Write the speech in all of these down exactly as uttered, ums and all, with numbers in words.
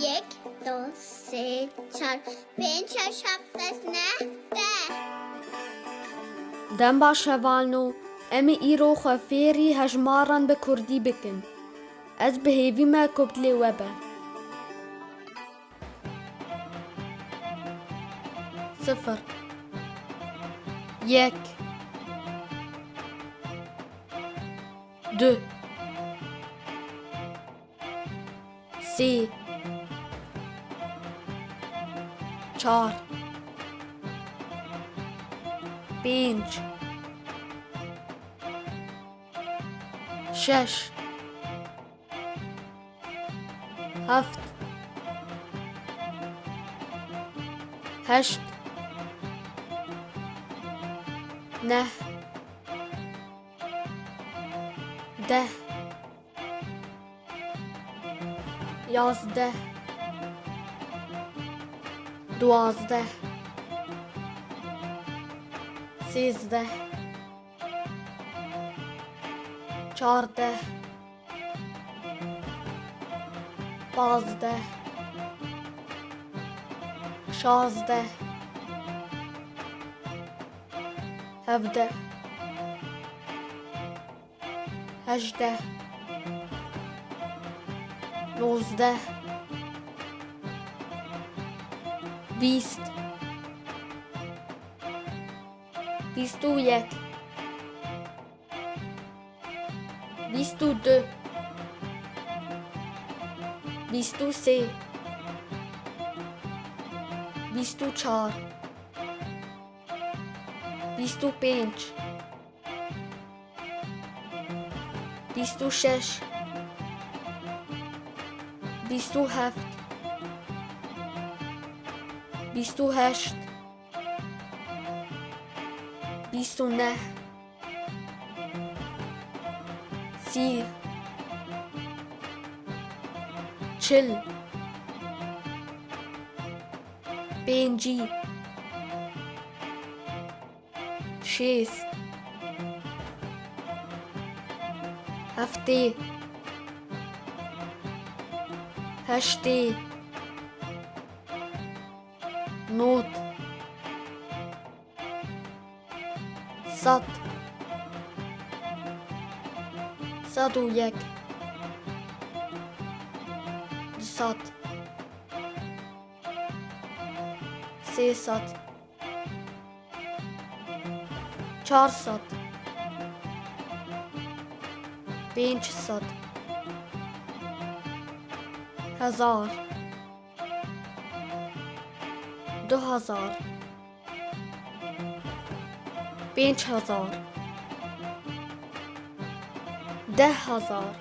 Yek, du, sê, çar, pênc, şeş, heft, heşt, neh, deh. Dem baş hevalno, em ê îro xwe fêrî hejmaran bi kurdî bikin. Ez bi hêvî me ku bi dilê we be. Sifir. Yek. Du. Sê. Çar. Pênc. Şeş. Heft. Heşt. Neh. Deh. Yazdeh. Duwazdeh. Sêzdeh. Çardeh. Pazdeh. Şazdeh. Hevdeh. Hejdeh. Nozdeh. Bîst. Bîst û yek. Bîst û du. Bîst û sê. Bîst û çar. Bîst û pênc. Bîst û şeş. Bîst û heft. Bîst û heşt. Bîst û neh. Sî. Çil. Pêncî. Şêst. Heftê. Heştê. Nod. Sed. Sed û yek. Du sed. Sê sed. Çar sed. Pênc sed. Hezar. Du hezar. Pênc hezar. Deh hezar.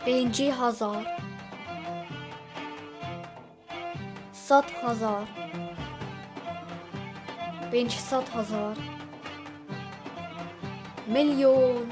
Pêncî hezar. Sed hezar. Pênc sed hezar. Milyon.